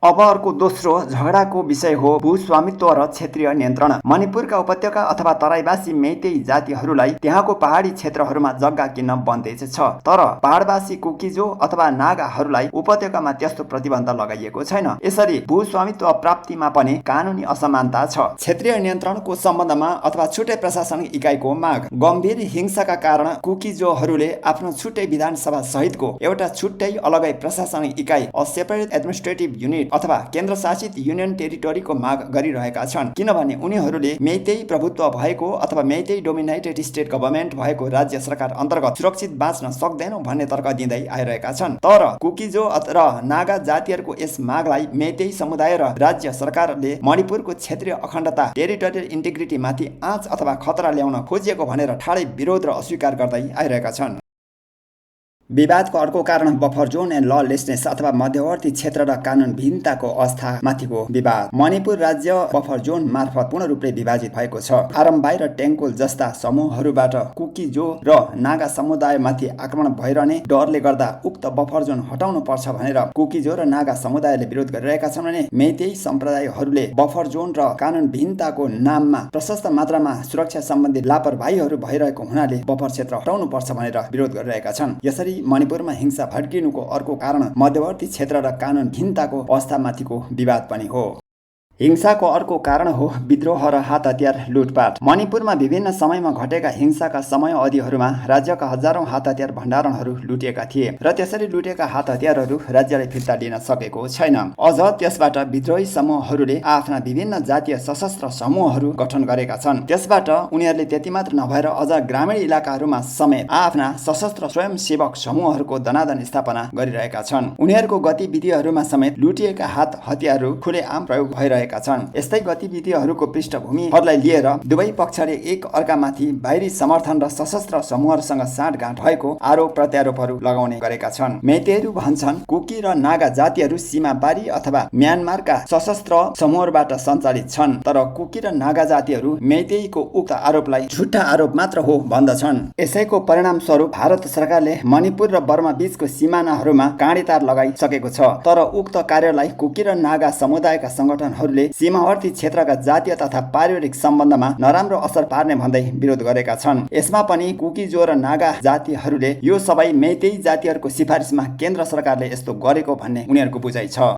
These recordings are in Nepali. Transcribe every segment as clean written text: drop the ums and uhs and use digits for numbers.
अब अर्को दोस्रो झगडाको विषय हो भूस्वामित्व र क्षेत्रीय नियन्त्रण। मणिपुरका उपत्यका अथवा तराईवासी मेइतेई जातिहरूलाई त्यहाँको पहाडी क्षेत्रहरूमा जग्गा किन्न बन्देज छ, तर पहाडवासी कुकिजो अथवा नागाहरूलाई उपत्यकामा त्यस्तो प्रतिबन्ध लगाइएको छैन। यसरी भूस्वामित्व प्राप्तिमा पनि कानुनी असमानता छ। क्षेत्रीय नियन्त्रणको सम्बन्धमा अथवा छुट्टै प्रशासनिक इकाइको माग। गम्भीर हिंसाका कारण कुकिजोहरूले आफ्नो छुट्टै विधानसभा सहितको एउटा छुट्टै अलगै प्रशासनिक इकाइ अ सेपरेट एडमिनिस्ट्रेटिभ युनिट अथवा केन्द्र शासित युनियन टेरिटोरीको माग गरिरहेका छन्, किनभने उनीहरूले मेइतेई प्रभुत्व भएको अथवा मेइतेई डोमिनेटेड स्टेट गभर्नमेन्ट भएको राज्य सरकार अन्तर्गत सुरक्षित बाँच्न सक्दैनौं भन्ने तर्क दिँदै आइरहेका छन्। तर कुकिजो र नागा जातिहरूको यस मागलाई मेइतेई समुदाय र राज्य सरकारले मणिपुरको क्षेत्रीय अखण्डता टेरिटोरियल इन्टिग्रिटी माथि आँच अथवा खतरा ल्याउन खोजिएको भनेर ठाडै विरोध र अस्वीकार गर्दै आइरहेका छन्। विवादको अर्को कारण बफर जोन एन्ड ललेसनेस अथवा मध्यवर्ती क्षेत्र र कानुनविहीनताको अवस्थामाथिको विवाद। मणिपुर राज्य बफर जोन मार्फत पूर्ण रूपले विभाजित भएको छ। आरम्बाई र टेङ्कोल जस्ता समूहहरूबाट कुकिजो र नागा समुदायमाथि आक्रमण भइरहने डरले गर्दा उक्त बफर जोन हटाउनु पर्छ भनेर कुकिजो र नागा समुदायले विरोध गरिरहेका छन् भने मेइतेई सम्प्रदायहरूले बफर जोन र कानुनविहीनताको नाममा प्रशस्त मात्रामा सुरक्षा सम्बन्धी लापरवाहीहरू भइरहेको हुनाले बफर क्षेत्र हटाउनु पर्छ भनेर विरोध गरिरहेका छन्। यसरी मणिपुरमा हिंसा भड्किनुको अर्को कारण मध्यवर्ती क्षेत्र र कानुनहीनताको अवस्थामाथिको विवाद पनि हो। हिंसाको अर्को कारण हो विद्रोह र हात हतियार लुटपाट। मणिपुरमा विभिन्न समयमा घटेका हिंसाका समय अवधिहरूमा राज्यका हजारौं हात हतियार भण्डारणहरू लुटिएका थिए र त्यसरी लुटेका हात हतियारहरू राज्यले फिर्ता लिन सकेको छैन। अझ त्यसबाट विद्रोही समूहहरूले आफ्ना विभिन्न जातीय सशस्त्र समूहहरू गठन गरेका छन्। त्यसबाट उनीहरूले त्यति मात्र नभएर अझ ग्रामीण इलाकाहरूमा समेत आफ्ना सशस्त्र स्वयंसेवक समूहहरूको दनादन स्थापना गरिरहेका छन्। उनीहरूको गतिविधिहरूमा समेत लुटिएका हात हतियारहरू खुलेआम प्रयोग भइरहेका छन्। यस्तै गतिविधिहरूको पृष्ठभूमिहरूलाई लिएर दुवै पक्षले एक अर्कामाथि बाहिरी समर्थन र सशस्त्र समूहहरूसँग साँठगाँठ भएको आरोप प्रत्यारोपहरू लगाउने गरेका छन्। मेइतेईहरू भन्छन् कुकी र नागा जातिहरू सीमापारी अथवा म्यानमारका सशस्त्र समूहबाट सञ्चालित छन्, तर कुकी र नागा जातिहरू मेइतेईको उक्त आरोपलाई झुट्टा आरोप मात्र हो भन्दछन्। यसैको परिणामस्वरूप भारत सरकारले मणिपुर र बर्मा बीचको सिमानाहरूमा काँडेतार लगाइसकेको छ, तर उक्त कार्यलाई कुकी र नागा समुदायका संगठनहरूले सीमावर्ती क्षेत्रका जातीय तथा पारिवारिक सम्बन्धमा नराम्रो असर पार्ने भन्दै विरोध गरेका छन्। यसमा पनि कुकिजो र नागा जातिहरूले यो सबै मेइतेई जातिहरूको सिफारिसमा केन्द्र सरकारले यस्तो गरेको भन्ने उनीहरूको बुझाइ छ।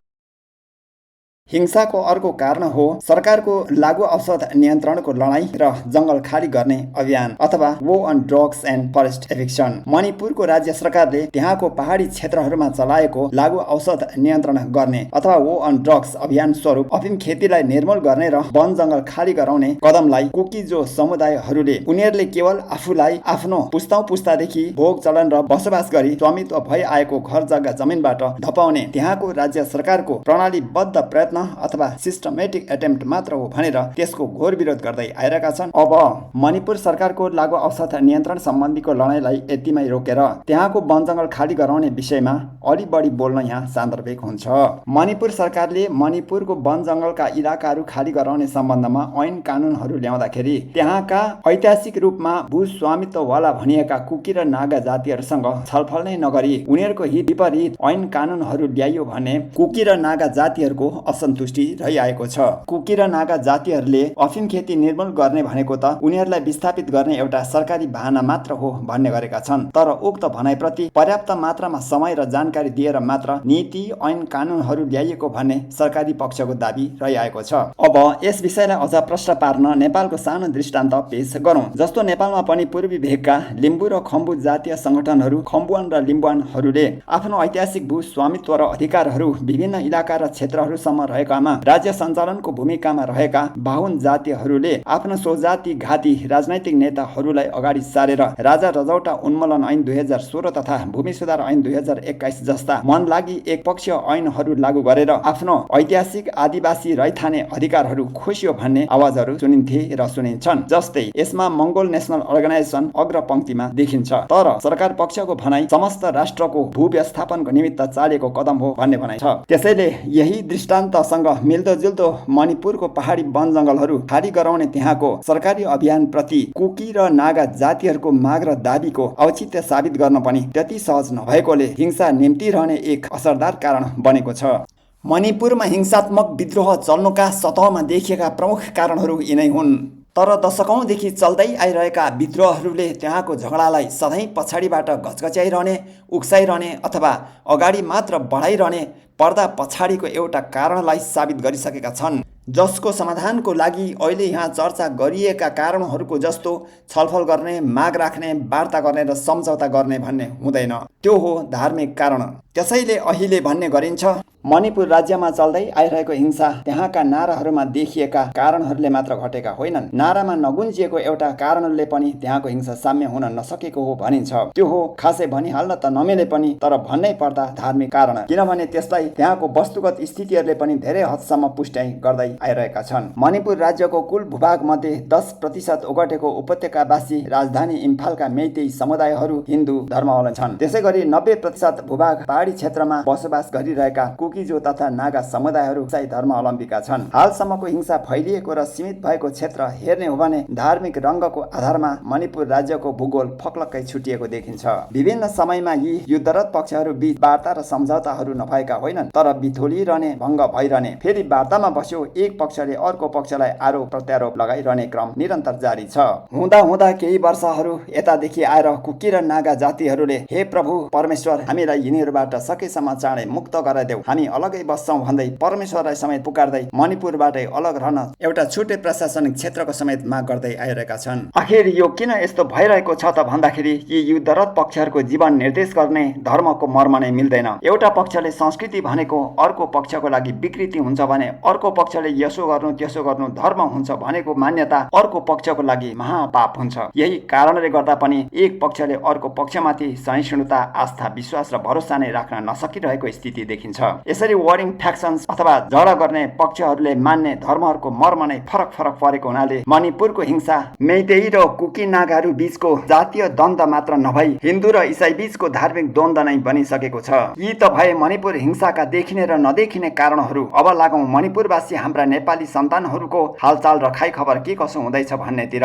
हिंसाको अर्को कारण हो सरकारको लागु औषध नियन्त्रणको लडाईँ र जंगल खाली गर्ने अभियान अथवा वो अन ड्रग्स एन्ड फरेस्ट एभिक्सन। मणिपुरको राज्य सरकारले त्यहाँको पहाडी क्षेत्रहरूमा चलाएको लागु औषध नियन्त्रण गर्ने अथवा वो अन ड्रग्स अभियान स्वरूप अफिम खेतीलाई निर्मूल गर्ने र वन जंगल खाली गराउने कदमलाई कुकिजो समुदायहरूले उनीहरूले केवल आफूलाई आफ्नो पुस्ताउ पुस्तादेखि भोग चलन र बसोबास गरी स्वामित्व भइ आएको घर जग्गा जमिनबाट धपाउने त्यहाँको राज्य सरकारको प्रणालीबद्ध प्रयत्न अथवा सिस्टमेटिक एटेम्प्ट मात्र हो भनेर त्यसको घोर विरोध गर्दै आइरहेका छन्। अब मणिपुर सरकारको लागु औषध नियन्त्रण सम्बन्धीको लडाईँलाई यतिमै रोकेर त्यहाँको वन जंगल खाली गराउने विषयमा अलि बढी बोल्न यहाँ सान्दर्भिक हुन्छ। मणिपुर सरकारले मणिपुरको वन जंगलका इलाकाहरू खाली गराउने सम्बन्धमा ऐन कानुनहरू ल्याउँदाखेरि त्यहाँका ऐतिहासिक रूपमा भूस्वामित्ववाला भनिएका कुकी र नागा जातिहरूसँग छलफल नै नगरी उनीहरूको हित विपरीत ऐन कानुनहरू ल्याइयो भने कुकी र नागा जातिहरूको असन्तुष्टि रहिआएको छ। कुकी र नागा जातिहरूले अफिम खेती निर्मूल गर्ने भनेको त उनीहरूलाई विस्थापित गर्ने एउटा सरकारी बहाना मात्र हो भन्ने गरेका छन्, तर उक्त भनाइप्रति पर्याप्त मात्रामा समय र जानकारी दिएर मात्र नीति ऐन कानुनहरू ल्याइएको भन्ने सरकारी पक्षको दाबी रहिआएको छ। अब यस विषयलाई अझ प्रश्न पार्न नेपालको सानो दृष्टान्त पेश गरौँ। जस्तो नेपालमा पनि पूर्वी भेगका लिम्बू र खम्बू जातीय संगठनहरू खम्बुवान र लिम्बुवानहरूले आफ्नो ऐतिहासिक भू स्वामित्व र अधिकारहरू विभिन्न इलाका र क्षेत्रहरूसम्म रहेकामा राज्य सञ्चालनको भूमिकामा रहेका बाहुन जातिहरूले आफ्नो स्वजाति घाती राजनैतिक नेताहरूलाई अगाडि सारेर राजा रजौटा उन्मूलन ऐन 2016 तथा भूमि सुधार ऐन 2021 जस्ता मनलागी एकपक्षीय ऐनहरू लागू गरेर आफ्नो ऐतिहासिक आदिवासी रैथाने अधिकारहरू खोसियो भन्ने आवाजहरू सुनिन्थे र सुनिन्छन्। जस्तै यसमा मंगोल नेशनल अर्गनाइजेसन अग्रपंक्तिमा देखिन्छ, तर सरकार पक्षको भनाइ समस्त राष्ट्रको भूव्यवस्थापनको निमित्त चालेको कदम हो भन्ने भनाइ छ। त्यसैले यही दृष्टान्तसँग मिल्दोजुल्दो मणिपुरको पहाडी वन जंगलहरू खाली गराउने त्यहाँको सरकारी अभियान प्रति कुकी र नागा जातिहरूको माग र दाबीको औचित्य साबित गर्न पनि त्यति सहज नभएकोले हिंसा निम्तिरहने एक असरदार कारण बनेको छ। मणिपुरमा हिंसात्मक विद्रोह चल्नुका सतहमा देखिएका प्रमुख कारणहरू यिनै हुन्। तर दशकौँदेखि चल्दै आइरहेका विद्रोहहरूले त्यहाँको झगडालाई सधैँ पछाडिबाट घचघच्याइरहने, उक्साइरहने अथवा अगाडि मात्र बढाइरहने पर्दा पछाडिको एउटा कारणलाई साबित गरिसकेका छन्, जसको समाधानको लागि अहिले यहाँ चर्चा गरिएका कारणहरूको जस्तो छलफल गर्ने, माग राख्ने, वार्ता गर्ने र सम्झौता गर्ने भन्ने हुँदैन। त्यो हो धार्मिक कारण। त्यसैले अहिले भन्ने गरिन्छ, मणिपुर राज्यमा चल्दै आइरहेको हिंसा त्यहाँका नाराहरूमा देखिएका कारणहरूले मात्र घटेका होइनन्। नारामा नगुन्जिएको एउटा कारणले पनि त्यहाँको हिंसा साम्य हुन नसकेको हो भनिन्छ। त्यो हो खासै भनिहाल्न त नमिले पनि तर भन्नै पर्दा धार्मिक कारण, किनभने त्यसलाई त्यहाँको वस्तुगत स्थितिहरूले पनि धेरै हदसम्म पुष्टि गर्दै आइरहेका छन्। मणिपुर राज्यको कुल भूभाग मध्ये 10% ओगटेको उपत्यकावासी राजधानी इम्फालका मेइतेई समुदायहरू हिन्दू धर्मावलम्बी छन्। त्यसैगरी 90% भूभाग पहाडी क्षेत्रमा बसोबास गरिरहेका कुकिजो तथा नागा समुदायहरू इसाई धर्मावलम्बीका छन्। हालसम्मको हिंसा फैलिएको र सीमित भएको क्षेत्र हेर्ने हो भने धार्मिक रङ्गको आधारमा मणिपुर राज्यको भूगोल फक्लक्कै छुटिएको देखिन्छ। विभिन्न समयमा यी युद्धरत पक्षहरू बीच वार्ता र सम्झौताहरू नभएका होइनन्, तर बिथोलिरहने, भङ्ग भइरहने, फेरि वार्तामा बस्यो एक पक्षले अर्को पक्षलाई आरोप प्रत्यारोप लगाइरहने क्रम निरन्तर जारी छ। हुँदा हुँदा केही वर्षहरू यतादेखि आएर कुकी र नागा जातिहरूले हे प्रभु परमेश्वर, हामीलाई यिनीहरूबाट सकेसम्म चाँडै मुक्त गराइदेऊ, हामी अलगै बस्छौँ भन्दै परमेश्वरलाई समेत पुकार्दै मणिपुरबाटै अलग रहन एउटा छुट्टै प्रशासनिक क्षेत्रको समेत माग गर्दै आइरहेका छन्। आखिर यो किन यस्तो भइरहेको छ त भन्दाखेरि यी युद्धरत पक्षहरूको जीवन निर्देश गर्ने धर्मको मर्म नै मिल्दैन। एउटा पक्षले संस्कृति भनेको अर्को पक्षको लागि विकृति हुन्छ भने अर्को पक्षले यसो गर्नु त्यसो गर्नु धर्म हुन्छ भनेको मान्यता अर्को पक्षको लागि महापाप हुन्छ। यही कारणले गर्दा पनि एक पक्षले अर्को पक्षमाथि सहिष्णुता, आस्था, विश्वास र भरोसा नै राख्न नसकिरहेको स्थिति देखिन्छ। यसरी वारिङ फ्याक्सन्स अथवा झगडा गर्ने पक्षहरूले मान्ने धर्महरूको मर्म नै फरक फरक परेको हुनाले मणिपुरको हिंसा मेइतेई र कुकी नागाहरू बीचको जातीय द्वन्द्व मात्र नभई हिन्दू र इसाई बीचको धार्मिक द्वन्द्व नै बनिसकेको छ। यी त भए मणिपुर हिंसाका देखिने र नदेखिने कारणहरू। अब लागौँ मणिपुरवासी हाम्रा नेपाली सन्तानहरूको हालचाल र खाइ खबर के कसो हुँदैछ भन्नेतिर।